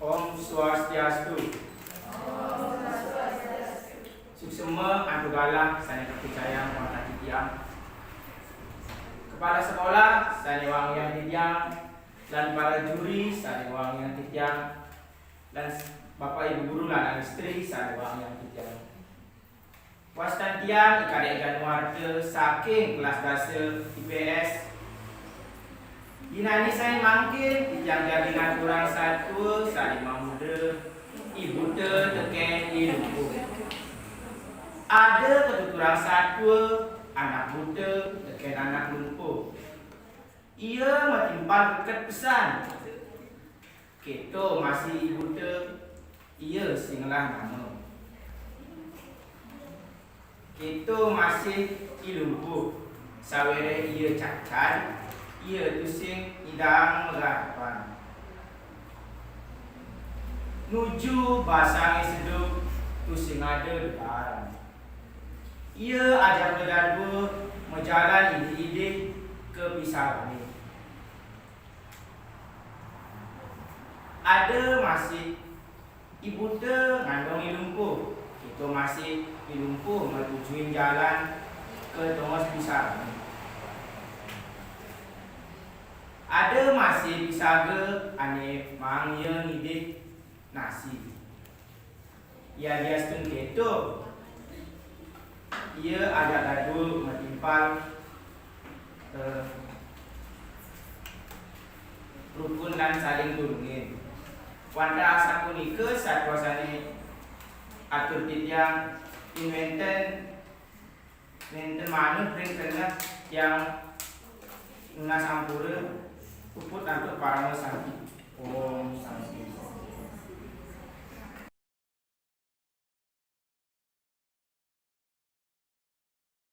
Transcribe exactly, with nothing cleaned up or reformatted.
Om Swastiastu. Suksma antuk galah sane kapricayang wantah titiang. Kepala sekolah sane wangiang titiang, lan para juri sane wangiang titiang, lan Bapak Ibu guru lan istri sane wangiang titiang. Wastan tiang I Kadek Januarte saking kelas dasa I P S. Dinane sane mangkin titiang jagi ngaturang satua sane mamurda I Buta teken I Lumpuh. Ada katuturang satua anak buta teken anak lumpuh. Ia matimpal keket pesan. Keto masih I Buta, ia sing ngelah nama. Keto masih I Lumpuh, sawireh ia cacat, ia tusing nyidang magelah arepan. Nuju basange seduh tusing ada debaaran. Ia ajaka dadua majalan idih-idih ka pisagane. Ada masih I Buta ngandong I Lumpuh, keto masih I Lumpuh matujuin jalan ka tongos pisagane. Ada masih pisaga ane maang ia ngidih nasi. Yadiastun keto, ia ajak dadua matimpal, eh, rukun lan saling tulungin. Wantah asapunika satua sane atur titiang, wenten, wenten manut ring keneh tiang nunas ampura puput antuk parama santi. Oh,